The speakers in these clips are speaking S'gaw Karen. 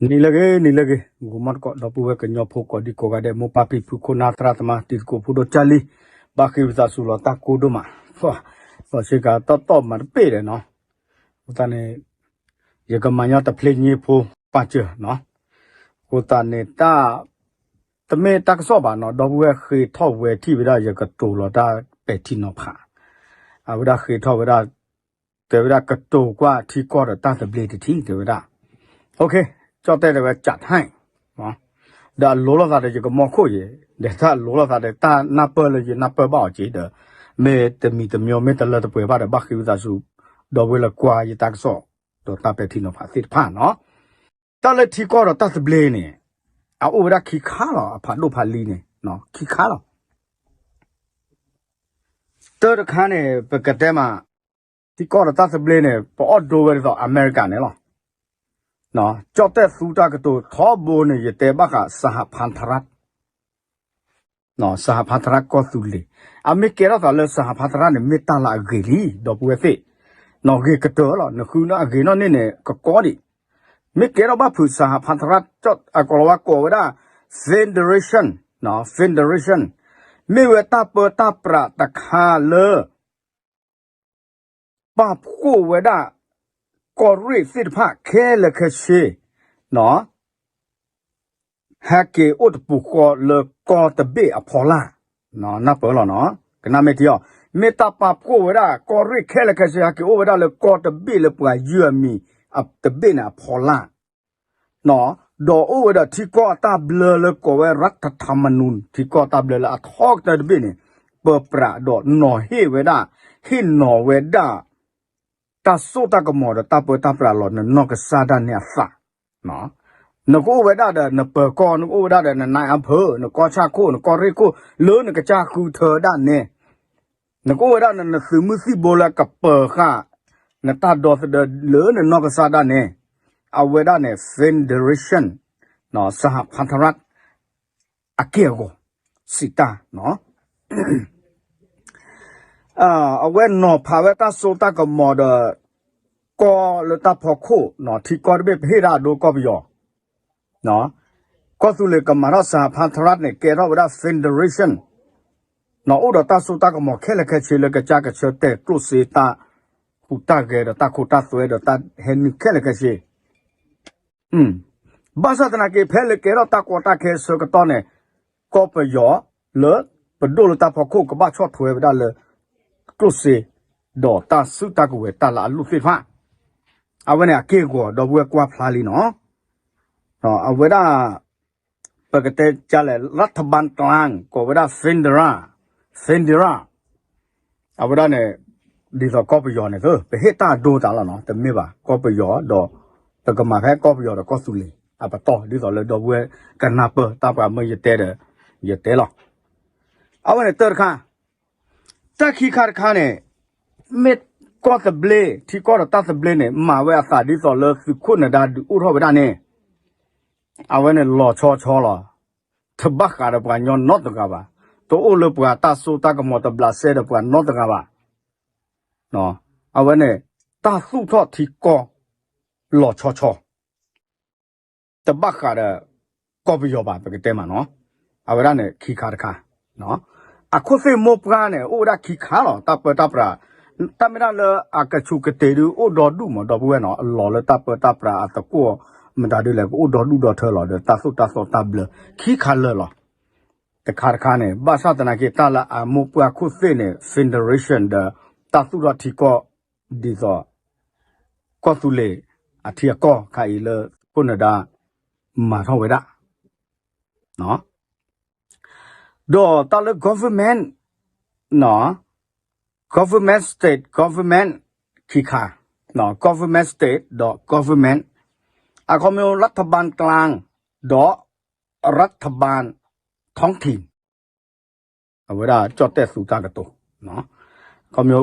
နံၤလၢအဂ့ၤ နံၤလၢအဂ့ၤ ဂီၤမီတကိး ဒီပုၢ်ဝဲၢ်ကညီဖိကိးဒံကိးဂၤဒဲး မိၢ်ပၢ်ဖံဖု ခိၣ်နၢ်သရၣ်သမါ တံၤသကိးဖိဒိၣ်ကၢ်လံ, ဘၣ်ဃ့ဝံသးစူၤလီၤတၢ်ကိၢ်ဒိၣ်မး, ပှၤစ့ကၤတီၢ်တီၢ်မၤတပ့ၢ်ဒီးနီၤ, အဃိသတးန့ၣ် ယကမၤညီတဖျ့ည့ဖိပာ်စၢၤနီၤ, အဃိသတးန့ၣ်တၢ် တမ့ၢ်တၢ်ကစီၣ်ဘၣ်နီၤ, ဒီပုၢ်ဝဲၢ်ဃ့ထီၣ်ဝဲထံၣ်ဝဲဒၣ် ယကတိၤလီၤတၢ်ပဲာ်ထံနီၤဖး, အဝဲဒၣ်ဃ့ထီၣ်ဝဲဒၣ် တဲဝဲဒၣ်ကတိၤကွၢ်ထံကီၢ်ဒီးတၢ်သဘျ့တထံၣ် တဲဝဲဒၣ်, ကၠီၣ်တဲၣ်တဲဝဲကးထၣ်, ဒီးအလိၤလိာ်သးဒီးယကမီၢ်ခိၣ်ယဲ, ဒီးတၢ်အလိၤလိာ်သးဒီးတၢ်နၢ်ပၢၢ်လၢယနၢ်ပၢၢ်ဘၣ်အီၤက့ၤဒီး, မ့ၢ်တမံၤတမံၤမ့ၢ်တလၢတပှဲၤဘၣ်ဒီး ဘၣ်ဃ့ဝံသးစူၤ, ဒီပုၢ်ဝဲၢ်လၢကွၢ်ယတၢ်ကစီၣ်, ဒီးတၢ်ပဲာ်ထံနီၤဖးသ့ၣ်တဖၣ်နီၤ, တၢ်လၢထံကီၢ်ဒီးတၢ်သဘျ့န့ၣ်, အအိၣ်ဝဲဒၣ်ခံခါလီၤ အဖးဒိၣ်ဖးလံၤန့ၣ်, ခံခါလီၤ တၢ်တခါန့ၣ် ပကတဲမး, ထံကီၢ်ဒီးတၢ်သဘျ့န့ၣ် ပအီၣ်ဒိဝဲဒ်သိးအမဲရကၤန့ၣ်လီၤ. ကၠီၣ်တဲၣ်သူတၢ်ကတိၤထီဘိန့ၣ် ယတဲဘၣ်ဃး စဟဖၣ်သရၣ်, စဟဖၣ်သရၣ်ကီၢ်သူလ့ၤ, အမ့ၢ်ကဲထီၣ်သးလၢ စဟဖၣ်သရၣ်န့ၣ် မ့ၢ်တၢ်လၢအဂ့ၤလံ ဒီပုၢ်ဝဲၢ်သ့ၣ်, နီၢ်ဂ့ၤကတၢၢ်လီၤ နဃုအဂ့ၤနီၣ်န့ၣ်န့ၣ် ကကီဒံး, မ့ၢ်ကဲထီၣ်ဘၣ်ဖုး စဟဖၣ်သရၣ် အကိးလီၤဝဲကိးဝဲဒၣ် federation, federation, မ့ၢ်ဝဲတၢ်ပၢတၢ်ပြးတခါလၢ ပာ်ဖှိၣ်ဝဲဒၣ် ကီၢ်ရ့ၣ်သ့ၣ်တဖၣ်ခဲလၢာ်ခဲဆ့, ဟဲက့ၤအိၣ်တပူၤဃီလၢကီၢ်တဘ့ၣ်အဖီလာ်, နၢ်ပၢၢ်လီၤနီၤ, ကနၣ်မ့ၢ်ထံအီၤ, မ့ၢ်တၢ်ပာ်ဖှိၣ်ဝဲဒၣ် ကီၢ်ရ့ၣ်ခဲလၢာ်ခဲဆ့ ဟဲက့ၤအိၣ်ဝဲဒၣ်လၢကီၢ်တဘ့ၣ်လၢပှၤယုၢ်အမံၤတဘ့ၣ်န့ၣ်အဖီလာ် ဒီးအိၣ်ဝဲဒီးထံကီၢ်အတၢ်ဘျၢလၢကိးဝဲ ရၢၣ်ထထၣ်မနူၣ် ထံကီၢ်တၢ်ဘျၢလၢအထီကတၢၢ်တဘ့ၣ်န့ၣ်, ပၢပြးဒီးနီၤဟ့ၣ်ဝဲဒၣ်, ဟ့ၣ်နီၤဝဲဒၣ် တၢ်စိတၢ်ကမီၤဒီးတၢ်ပၢတၢ်ပြးလီၤ နနီၢ်ကစၢ်ဒၣ်နဲအသး, နကအိၣ်ဝဲဒၣ်ဒီးနပၢၤကီၢ် နကအိၣ်ဝဲဒၣ်ဒီးနနၢ်အဖၢ နကီၢ်ဆၣ်ခိၣ် နကီၢ်ရ့ၣ်ခိၣ် လၢနကစၢ်ဃုထၢဒၣ်နဲ နကအိၣ်ဝဲဒၣ်နသုးမုၢ်သံၣ်ဘိလၢကပၢၤဃာ် နတၢ်ဒီသဒၢလၢနနီၢ်ကစၢ်ဒၣ်နဲ, အဝဲဒၣ်န့ၣ် federation, စဟဖၣ်သရၣ် အက့ၢ်အဂီၤ စံးတၢ် အဝဲနီၤဖးဝဲတၢ်စိတၢ်ကမီၤဒီး ကီၢ်လၢတၢ်ဖီခိၣ် ထံကီၢ်တဘ့ၣ် ပဟ့ၣ်ဒၣ်အဒိကီၢ်ပယီၤ, ကီၢ်သူလ့ၤကမၤထီၣ် စဟဖၣ်သရၣ်န့ၣ် ကဲထီၣ်ဝဲဒၣ် federation, အိၣ်ဒီးတၢ်စိတၢ်ကမီၤခဲလၢာ်ခဲဆ့လၢကစၢ်ကဆၢတဲာ်ကျိၣ်စ့ တၢ်ဟူးတၢ်ဂဲၤဒီးတၢ်ခိတၢ်သွဲဒီးတၢ်ဟဲနုာ်ခဲလၢာ်ခဲဆ့ ဘၣ်ဆၣ်သနာ်က့ ဖဲလၢကဲထီၣ်တၢ်ကီတၢ်ခဲအဆၢကတီၢ်န့ၣ်, ကီၢ်ပယီၤလၢပဒိၣ်လၢတၢ်ဖီခိၣ်ကဘၣ်ဆီၣ်ထွဲဝဲဒၣ်လၢ ကျိၣ်စ့ ဒီးတၢ်စုတၢ်ကဝဲၤတၢ်လၢအလိၣ်သ့ၣ်တဖၣ်, အဝဲန့ၣ်အက့ၢ်အဂီၤ ဒီပုၢ်ဝဲၢ်ကွၢ်ဖျါလံနီၤ, အဝဲဒၣ် ပကတဲကလဲၣ် รัฐบาลกลาง ကိးဝဲဒၣ် federal, federal အဝဲဒၣ်န့ၣ် ဒ်သိးကီၢ်ပယီၤန့ၣ်သ့ ပဟ့ၣ်တၢ်အဒိတၢ်လီၤနီၤ, တမ့ၢ်ဘၣ် ကီၢ်ပယီၤဒီး ပကမၤဖဲကီၢ်ပယီၤဒီးကီၢ်သူလ့ၤ အပတီၢ် ဒ်သိးလၢဒီပုၢ်ဝဲၢ်ကနၢ်ပၢၢ်တၢ်ပှၤမၢယတဲဒီး ယတဲလီၤ. အဝဲန့ၣ်တၢ်တခါ, တၢ်ခံခါတခါန့ၣ် မ့ၢ်ကီၢ်သဘျ့ ထံကီၢ်ဒီးတၢ်သဘျ့န့ၣ် မၤဝဲအသးဒ်သိးလၢသုးခိၣ်နၢၤဒါဒုးအိၣ်ထီၣ်ဝဲဒၣ်န့ၣ် အဝဲန့ၣ်လီၤဆီဆီလီၤ. တဘၣ်ဃးဒီးပှၤကညီနီတဂၤဘၣ်. တအိၣ်လၢပှၤတၢ်စိတၢ်ကမီၤ တဘျးစဲဒီးပှၤနီတဂၤဘၣ်. အဝဲန့ၣ် တၢ်သူၣ်ထီၣ်ထံကီၢ်လီၤဆီဆီ တဘၣ်ဃးဒီးကီၢ်ပယီၤဘၣ် ပကတဲမးနီၤ. အဝဲဒၣ်န့ၣ်ခံခါတခါ. အခိၣ်သ့ၣ်မိၢ်ပှၢ်န့ၣ် အိၣ်ဝဲဒၣ်ခံခါလီၤ တၢ်ပၢတၢ်ပြး. တၢ်မ့ၢ်ဒၣ်လၢအကဆူးကတ့ၤဒုးအိၣ်ဒီဒူၣ်မး ဒီပုၢ်ဝဲၢ်နီၤ. အလီၢ်လၢတၢ်ပၢတၢ်ပြးအသကိး မတၤဒုးလဲၣ် ကအိၣ်ဒီဒူၣ်ဒီထၢလီၤ ဒီးတၢ်သိၣ်တၢ်သီတၢ်ဘျၢ ခံခါလၢာ်လီၤ. တခါတခါန့ၣ် ဘၣ်ဆၣ်သနာ်က့ တၢ်လၢအမိၢ်ပှၢ်ခိၣ်သ့ၣ်န့ၣ် federation ဒီး တၢ်သူၣ်ထီၣ်ထံကီၢ် ဒ်သိး ကီၢ်သူလ့ၤအထံအကီၢ်ခါအံၤလၢ ခိၣ်နၢၤဒါ မၤထီၣ်ဝဲဒၣ် ဒီးတၢ်လၢ government, government state government ခံခါ, government state ဒီး government အခီပညီ รัฐบาลกลาง ဒီး รัฐบาลท้องถิ่น အဝဲဒၣ်ကၠီၣ်တဲၣ်သူတၢ်ကတိၤ, ခီပညီ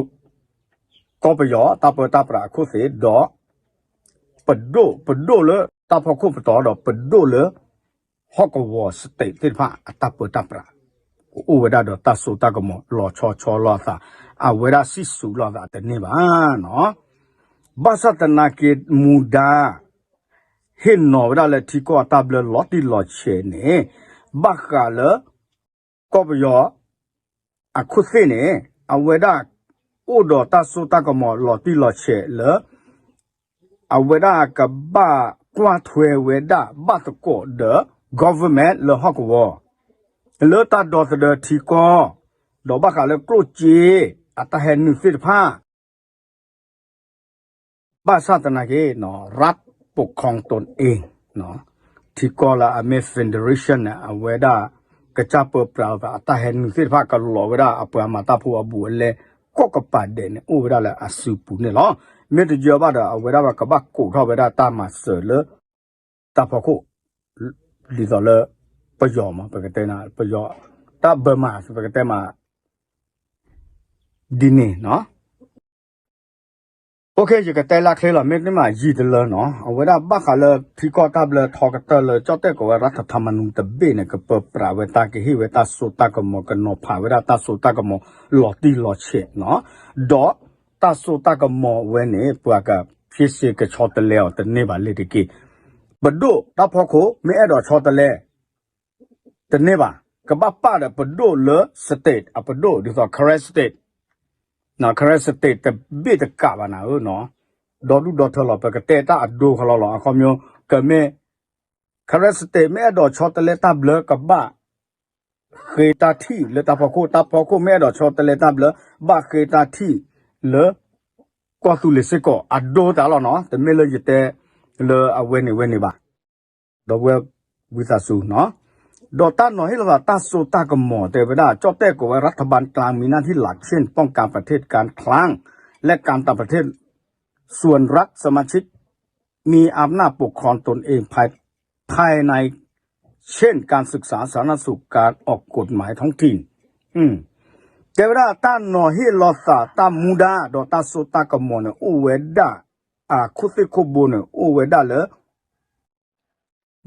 ကီၢ်ပယီၤတၢ်ပၢတၢ်ပြးအခိၣ်သ့ၣ်ဒီး ပဒိၣ်, ပဒိၣ်လၢတၢ်ဖီခိၣ်ပတီၢ်ဒီး ပဒိၣ်လၢ ဟီၣ်ကဝီၤ state သ့ၣ်တဖၣ်အတၢ်ပၢတၢ်ပြး ကအိၣ်ဝဲဒၣ်ဒီးတၢ်စိတၢ်ကမီၤလီၤဆီဆီလိာ်အသး, အဝဲဒၣ်စံၣ်စိၤလိာ်အသးတန့ၢ်ဘၣ်နီၤ. ဘၣ်ဆၣ်သနာ်က့ မူဒါ ဟ ဟ့ၣ်နီၤဝဲဒၣ်လၢထံကီၢ်အတၢ်ဘျၢလီၤတံၢ်လီၤဆဲးန့ၣ် ဘၣ်ဃးလၢ ကီၢ်ပယီၤ အခိၣ်သ့ၣ်န့ၣ် အဝဲဒၣ် အိၣ်ဒီးတၢ်စိတၢ်ကမီၤလီၤတံၢ်လီၤဆဲးလၢ အဝဲဒၣ်ကဘၣ်ကွၢ်ထွဲဝဲဒၣ်ဘၣ်သကိးဒီး government လၢဟီၣ်ကဝီၤ လၢတၢ်ဒီသဒၢထံကီၢ် ဒီးဘၣ်ဃးလၢကျိၣ်စ့ အတၢ်ဟဲနုာ်သ့ၣ်တဖၣ် ဘၣ်ဆၣ်သနာ်က့ รัฐปกครองตนเอง ထံကီၢ်လၢအမ့ၢ် federation န့ၣ် အဝဲဒၣ် ကစၢ်ပၢပြးလီၤသးအတၢ်ဟဲနုာ်သ့ၣ်တဖၣ် ကလီၤဝဲဒၣ်အပှၤမၤတၢ်ဖိအဘူးအလဲ ကိးကပၤဒဲးန့ၣ် အိၣ်ဝဲဒၣ်လၢအစုပူၤန့ၣ်လီၤ. မ့ၢ်တယၢဘၣ်ဒီး အဝဲဒၣ်ကဘၣ်ကိးထီၣ်ဝဲဒၣ်တၢ်မၤစၢၤလၢ တၢ်ဖီခိၣ် ဒ်သိးလၢ ပယီၤမး ပကတဲနၤ ပယီၤ တၢ်ဘၢမး ပကတဲမး ဒ်န့ၣ်နီၤ OK ယကတဲလၢချ့လီၤ မ့တမ့ၢ်ယံာ်တလၢနီၤ အဝဲဒၣ်ဘၣ်ဃးလၢထံကီၢ်တၢ်ဘျၢထီကတၢၢ်လၢ ကၠီၣ်တဲၣ်ကိးဝဲ รัฐธรรมนูญ တဘ့ၣ်န့ၣ် ကပၢပြးဝဲတၢ်ကဟ့ၣ်ဝဲတၢ်စိတၢ်ကမီၤ ကနီၤဖးဝဲဒၣ်တၢ်စိတၢ်ကမီၤလီၤတံၢ်လီၤဆဲးနီၤ ဒီးတၢ်စိတၢ်ကမီၤဝဲန့ၣ် ပှၤကဖ့စ့ကဆီတလဲအီၤတန့ၢ်ဘၣ်လ့ၤတက့ၢ်. ပဒိၣ်တၢ်ဖီခိၣ် မ့ၢ်အဲၣ်ဒိးဆီတလဲ တန့ၢ်ဘၣ်. ကဘၣ်ပာ်ဒီးပဒိၣ်လၢ state အပဒိၣ် ဒ်သိး Karen state, Karen state တဘ့ၣ်တကးဘၣ်နၤဧၢနီၤ, ဒီဒူၣ်ဒီထၢလီၤ ပကတဲတၢ်အဒိခီလီၤလီၤ အခီပညီ ကမ့ၢ် Karen state မ့ၢ်အဲၣ်ဒိးဆီတလဲတၢ်ဘျၢကဘၣ် ဃ့တၢ်ထံၣ်လၢတၢ်ဖီခိၣ်, တၢ်ဖီခိၣ်မ့ၢ်အဲၣ်ဒိးဆီတလဲတၢ်ဘျၢ ဘၣ်ဃ့တၢ်ထံၣ်လၢ ကီၢ်သူလ့ၤစ့ၢ်ကီး အဒိတၢ်လီၤနီၤ, တမ့ၢ်လၢယတဲလၢအဝဲန့ၣ်ဝဲန့ၣ်ဘၣ်. ဒီပုၢ်ဝဲၢ်ဝံသးစူၤနီၤ, ဒီးတၢ်နီၤဟ့ၣ်လီၤသးတၢ်စိတၢ်ကမီၤတဲဝဲဒၣ် ကၠီၣ်တဲၣ်ကိးဝဲ รัฐบาลกลางมีหน้าที่หลักเช่น ป้องกันประเทศ การคลัง และการต่างประเทศ ส่วนรัฐสมาชิกมีอำนาจปกครองตนเองภาย ภายใน เช่น การศึกษา สาธารณสุข การออกกฎหมายท้องถิ่น တဲဝဲဒၣ် တၢ်နီၤဟ့ၣ်လီၤသးတၢ်မူဒါ ဒီးတၢ်စိတၢ်ကမီၤန့ၣ် အိၣ်ဝဲဒၣ် အခိၣ်သ့ၣ်ခိၣ်ဘိန့ၣ် အိၣ်ဝဲဒၣ်လၢ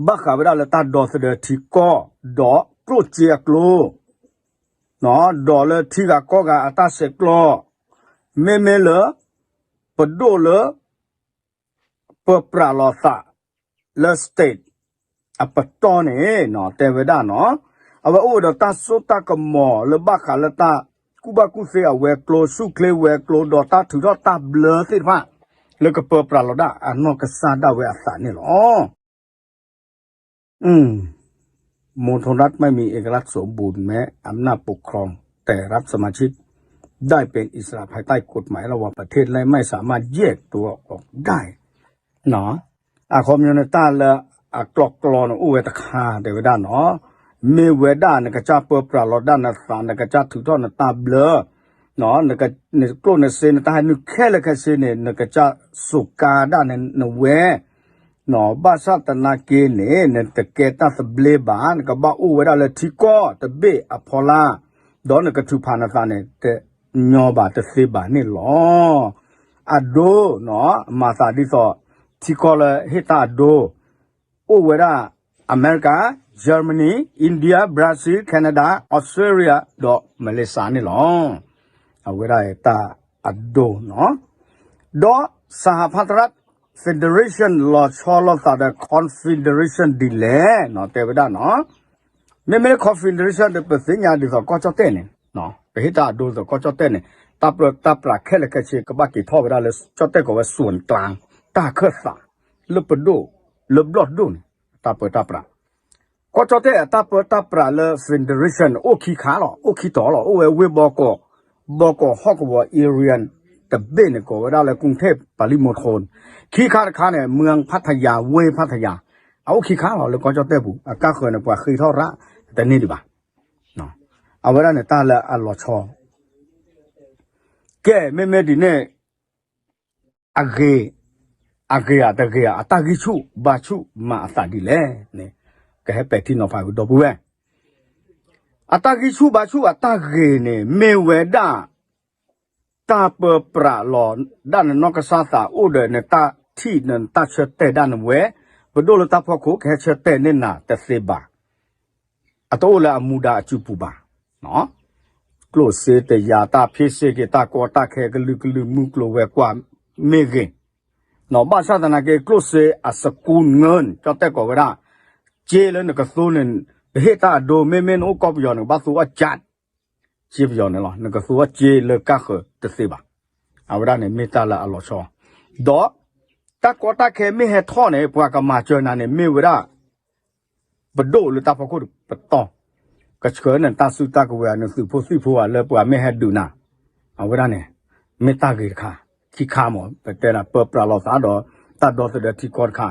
ဘၣ်ဃးဝဲဒၣ်လၢတၢ်ဒီသဒၢထံကီၢ် ဒီးကျိၣ်စ့အကျိၤ ဒီးလၢထံဂၤကီၢ်ဂၤအတၢ်ဆဲးကျိး, မ့မ့ၢ်လၢ ပဒိၣ်လၢ ပၢပြးလီၤသး လၢ state အပတီၢ်န့ၣ် တဲဝဲဒၣ်နီၤ, အဝဲအိၣ်ဝဲဒီးတၢ်စိတၢ်ကမီၤလၢဘၣ်ဃးလၢတၢ်ကူၣ်ဘၣ်ကူၣ်သ့အဝဲၤကျိၤ ဆူၣ်ချ့ဝဲၤကျိၤ ဒီးတၢ်ထုးထီၣ်တၢ်ဘျၢသ့ၣ်တဖၣ် လၢကပၢပြးလီၤဒၣ်အနီၢ်ကစၢ်ဒၣ်ဝဲအသးန့ၣ်လီၤ. อืม มณฑลรัฐไม่มีเอกราชสมบูรณ์ แม้อำนาจปกครองแต่รัฐสมาชิกได้เป็นอิสระภายใต้กฎหมายระหว่างประเทศ และไม่สามารถแยกตัวออกได้ အခီပညီန့ၣ် တၢ်လၢအကျိၤကျိၤန့ၣ် အိၣ်ဝဲတခါ တဲဝဲဒၣ်နီၤ, မ့ၢ်ဝဲဒၣ်နကစၢ်ပၢပြးလီၤဒၣ်နသး နကစၢ်ထုးထီၣ်နတၢ်ဘျၢ နကျိၣ်နစ့နတၢ်ဟဲနုာ်ခဲလၢာ်ခဲဆ့န့ၣ် နကစၢ်စူးကါဒၣ်နဝဲ ဘၣ်ဆၣ်သနာ်က့န့ၣ် နတကဲတၢ်သဘျ့ဘၣ် နကဘၣ်အိၣ်ဝဲဒၣ်လၢထံကီၢ်တဘ့ၣ်အဖီလာ် ဒီးနကထုးဖးနသးန့ၣ် တညီဘၣ်တသ့ဘၣ်န့ၣ်လီၤ. အဒိ မၤသးဒ်သိး ထံကီၢ်လၢဟ့ၣ်တၢ်အဒိ အိၣ်ဝဲဒၣ် အမဲရကၤ, Germany, India, Brazil, Canada, Australia ဒီး Malaysia န့ၣ်လီၤ. အဝဲဒၣ်တၢ်အဒိနီၤ, ဒီး សហភាពសហរដ្ឋ Federation လီၤဆီလိာ်သးဒီး Confederation ဒ်လဲၣ်နီၤ တဲဝဲဒၣ်နီၤ, မ့မ့ၢ်လၢ Confederation ဒီး ပသ့ၣ်ညါဒ်သိးကီၢ်ကၠီၣ်တဲၣ်န့ၣ်, ပဟ့ၣ်တၢ်အဒိသိးကီၢ်ကၠီၣ်တဲၣ်န့ၣ် တၢ်ပၢတၢ်ပြးခဲလၢာ်ခဲဆ့ ကဘၣ်က့ၤထီၣ်ဝဲဒၣ်လၢ ကၠီၣ်တဲၣ်ကိးဝဲ စွၣ်ကျါ တၢ်ခၢၣ်သး လၢပဒိၣ် လၢဘျီၣ်ဒိၣ်န့ၣ် တၢ်ပၢတၢ်ပြး ကီၢ်ကၠီၣ်တဲၣ်အတၢ်ပၢတၢ်ပြးလၢ Federation အိၣ်ခံခါလီၤ, အိၣ်ခံတီၤလီၤ, အိၣ်ဝဲဝ့ၢ်ဘီကီး, ဘီကီးဟီၣ်ကဝီၤ area တဘ့ၣ်န့ၣ် ကိးဝဲဒၣ်လၢ กรุงเทพ ปริมณฑล ခံခါတခါန့ၣ် เมืองพัทยา ဝ့ၢ်ဖးထယါ, အအိၣ်ခံခါလီၤ လၢကီၢ်ကၠီၣ်တဲၣ်ပူၤ, အကါဃၢၤန့ၣ် ပှၤဃ့ထီၣ်ရၣ် တန့ၢ်ဒံးဘၣ်. အဝဲဒၣ်န့ၣ်တၢ်လၢအလီၤဆီ ကဲ မ့မ့ၢ်ဒ်န့ၣ် အဂ့ၤ, အဂ့ၤဧါ တဂ့ၤဧါ အတၢ်ဂံၢ်ဆူၣ်ဘါဆူၣ်မၤအသးဒ်လဲၣ်န့ၣ် ကဟဲပဲာ်ထံနီၤဖးကဒီပုၢ်ဝဲၢ်, အတၢ်ဂံၢ်ဆူၣ်ဘါဆူၣ်အတၢ်ဂ့ၤန့ၣ် မ့ၢ်ဝဲဒၣ် တၢ်ပၢပြးလီၤဒၣ်နနီၢ်ကစၢ်သးအိၣ်ဒီးနတၢ်ထံၣ်နတၢ်ဆၢတဲာ်ဒၣ်နဝဲ, ပဒိၣ်လၢတၢ်ဖီခိၣ်ကဟဲဆၢတဲာ်န့ၢ်နၤတသ့ဘၣ်. အတအိၣ်လၢအမူဒါအစုပူၤဘၣ်. ကျိၣ်စ့တယၤ တၢ်ဖ့စ့က့ၤ တၢ်ကီတၢ်ခဲ ကလုာ်ကလုာ်မုၢ်ကျိၤဝဲၤကွာ်မ့ၢ်ဂ့ၤ, ဘၣ်ဆၣ်သနာ်က့ ကျိၣ်စ့အစကူငၢၢ် ကၠီတဲၣ်ကိးဝဲဒၣ် စ့လၢနကသူန့ၣ် ပဟ့ၣ်တၢ်အဒိ မ့မ့ၢ်နအိၣ်ကီၢ်ပယီၤ နကဘၣ်သူအီၣ်ကၠး စ့ပယီၤန့ၣ်လီၤ. နကသူအီၣ်စ့လၢကၢ်ဃၢၤတသ့ဘၣ်. အဝဲဒၣ်န့ၣ်မ့ၢ်တၢ်လၢအလီၤဆီ ဒီး တၢ်ကီတၢ်ခဲမ့ၢ်ဟဲထီၣ်န့ၣ် ပှၤကမၤစၢၤနၤန့ၣ် မ့ၢ်ဝဲဒၣ် ပဒိၣ်လၢတၢ်ဖီခိၣ်ပတီၢ် ကဆှၢနတၢ်စုတၢ်ကဝဲၤ နသုးဖိသံၣ်ဖိဧါ လၢပှၤမ့ၢ်ဟဲဒုးနၤ အဝဲဒၣ်န့ၣ် မ့ၢ်တၢ်ဂ့ၤတခါ ခံခါမး ပတဲဒၣ် ပၢပြးလိာ်သးဒီး တၢ်ဒီသဒၢထံကီၢ်တခါ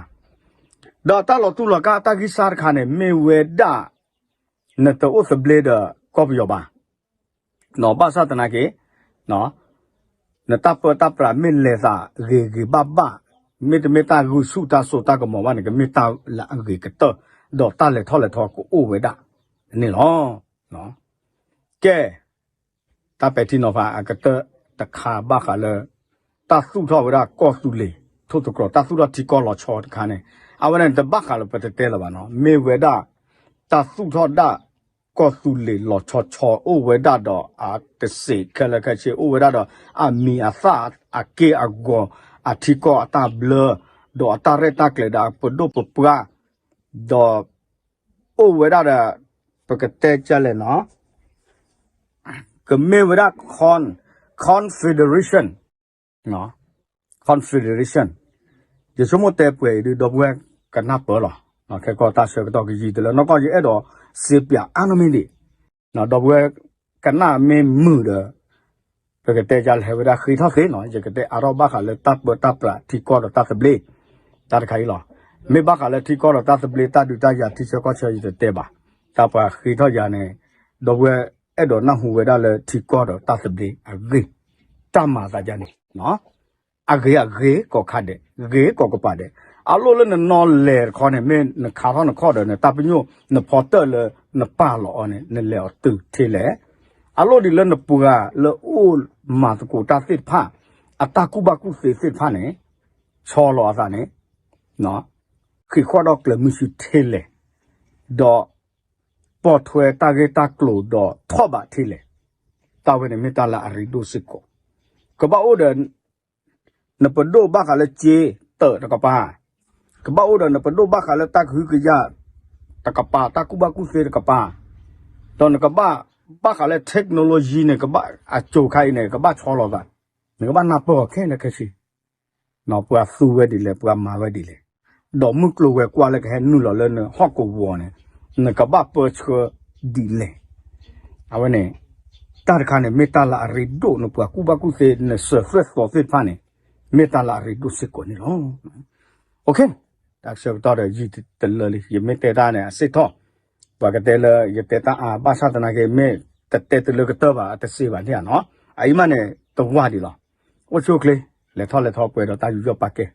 ဒီးတၢ်လီၤတူၢ်လီၤကာ်တၢ်ဂံၢ်စၢ်တခါန့ၣ် မ့ၢ်ဝဲဒၣ် နတအိၣ်သဘျ့ဒီးကီၢ်ပယီၤဘၣ်. ဘၣ်ဆၣ်သနာ်က့ နတၢ်ပၢတၢ်ပြးမ့ၢ်လဲၤသးဂ့ၤဂ့ၤဘၣ်ဘၣ်, မ့တမ့ၢ်တၢ်ဂုာ်ဆူၣ်တၢ်စိတၢ်ကမီၤဘၣ်န့ၣ် ကမ့ၢ်တၢ်လၢအဂ့ၤကတၢၢ်, ဒီးတၢ်လဲၤထီၣ်လဲၤထီကအိၣ်ဝဲဒၣ်န့ၣ်လီၤ. ကဲ, တၢ်ပဲာ်ထံနီၤဖးအကတၢၢ်တခါဘၣ်ဃးလၢ တၢ်သူၣ်ထီၣ်ဝဲဒၣ်ကီၢ်သူလ့ၤ ထိၣ်သတြီၤ တၢ်သူၣ်ထီၣ်ထံကီၢ်လီၤဆီတခါန့ၣ် အဝဲန့ၣ်တဘၣ်ဃးလၢပတတဲလၢၤဘၣ်နီၤ, မ့ၢ်ဝဲဒၣ် တၢ်သူၣ်ထီၣ်ဒၣ်ကီၢ်သူလ့ၤလီၤဆီဆီ အိၣ်ဝဲဒၣ်ဒီးအတစ့းခဲလၢာ်ခဲဆ့ အိၣ်ဝဲဒၣ်ဒီးအမံၤအသၣ်အက့ၢ်အဂီၤ အထံကီၢ်အတၢ်ဘျၢ ဒီးအတၢ်ရဲၣ်တၢ်ကျဲၤဒီးအပဒိၣ်ပပှၢ် ဒီး အိၣ်ဝဲဒၣ်ဒီး ပကတဲကလဲၣ်နီၤ, ကမ့ၢ်ဝဲဒၣ် con confederation, confederation, ယဆိကမိၣ်တဲပှဲၤအံၤဒုး ဒီပုၢ်ဝဲၢ်ကနၢ်ပၢၢ်လီၤ. ခဲကီၢ်တၢ်ဆၢကတီၢ်ကယံာ်တလၢ နီၢ်ကီၢ်ယအဲၣ်ဒိးစ့ပၠးအါနီၢ်မ့ၢ်ဒံး, ဒီပုၢ်ဝဲၢ်ကနၣ်မ့ၢ်မုာ်ဒီး ပကတဲကလဲၣ်ဝဲဒၣ်ဃ့ထီၣ်သ့နီၤ, ယကတဲအါထီၣ်ဘၣ်ဃးလၢတၢ်ပၢတၢ်ပြးထံကီၢ်ဒီးတၢ်သဘျ့ တၢ်တခါအံၤလီၤ. မ့ၢ်ဘၣ်ဃးလၢထံကီၢ်ဒီးတၢ်သဘျ့ တၢ်ဒုးတၢ်ယၤထံဆၢကီၢ်ဆၢယတတဲဘၣ်, တၢ်ပှၤဃ့ထီၣ်ယၤန့ၣ် ဒီပုၢ်ဝဲၢ်အဲၣ်ဒိးနၢ်ဟူဝဲဒၣ်လၢထံကီၢ်ဒီးတၢ်သဘျ့အဂ့ၢ်, တၢ်မၤသးယၤန့ၣ် အဂ့ၤအဂ့ၤကိးခါဒဲး, ဂ့ၤကိးကပၤဒဲး, အလိၣ်လၢနနီၢ်လဲၤတခီန့ၣ် မ့ၢ်နခါထီၣ်နခီၣ်ဒီး နတၢ်ပညိၣ်နဖီတၢၣ်လၢနပာ်လီၤအီၤန့ၣ် နလဲၤအီၤတုၤထဲလဲၣ်, အလိၣ်ဒ်လၢနပှၤလၢအိၣ်မၤသကိးတၢ်သ့ၣ်တဖၣ် အတၢ်ကူၣ်ဘၣ်ကူၣ်သ့သ့ၣ်တဖၣ်န့ၣ် ဆီလီၤအသးန့ၣ် ဃ့ၢ်ဃီၣ်ဒီးကျၢၤမုၢ်ဆူၣ်ထဲလဲၣ်, ဒီး ပိာ်ထွဲတၢ်ဂ့ၢ်တၢ်ကျိၤဒီးထီၣ်ဘးထဲလဲၣ်, တၢ်ဝဲန့ၣ်မ့ၢ်တၢ်လၢအရ့ဒိၣ်စ့ၢ်ကီး, ကဘၣ်အိၣ်ဒီး နပဒိၣ်ဘၣ်ဃးလၢစ့တၢးတကပၤ, ကဘၣ်အိၣ်ဒီးနပဒိၣ်ဘၣ်ဃးလၢတၢ်ကဟုကယာ်တကပၤ တၢ်ကူၣ်ဘၣ်ကူၣ်သ့တကပၤ, ဒီးနကဘၣ်ဘၣ်ဃးလၢ technology န့ၣ် ကဘၣ်အစိၤခါအံၤန့ၣ် ကဘၣ်ဆီလီၤသး, နကဘၣ်နၢ်ပၢၢ်အီၤခဲလၢာ်ခဲဆ့ ပှၤသူဝဲဒ်လဲၣ် ပှၤမၤဝဲဒ်လဲၣ်, ဒီးမုၢ်ကျိၤဝဲၤကွာ်လၢကဟဲနုာ်လီၤလၢနဟီၣ်ကဝီၤန့ၣ် နကဘၣ်ပၢဆှၢဒ်လဲၣ်, အဝဲန့ၣ် တၢ်တခါန့ၣ် မ့ၢ်တၢ်လၢအရ့ဒိၣ် နပှၤကူၣ်ဘၣ်ကူၣ်သ့ နစၢၤသွဲၣ်သီသ့ၣ်တဖၣ်န့ၣ် မ့ၢ်တၢ်လၢအရ့ဒိၣ်စ့ၢ်ကီးန့ၣ်လီၤ. တၢ်ဆၢကတီၢ်ဒီးယံာ်တလၢလံ ယမ့ၢ်တဲတၢ်န့ၣ် အစ့ၣ်ထီၣ်, ပှၤကတဲလၢယတဲတၢ်အါ ဘၣ်ဆၣ်သနာ်က့ မ့ၢ်တတဲတလၢကတၢၢ်ဘၣ် အတစ့ဘၣ်န့ၣ်ဧါနီၤ, အအံၤမးန့ၣ် တဝၢ်ဒံးလီၤ. အိၣ်ဆူၣ်အိၣ်ချ့ လဲၤထီၣ်လဲၤထီပှဲၤဒီးတၢ်ယူးယီၣ်ပာ်ကဲ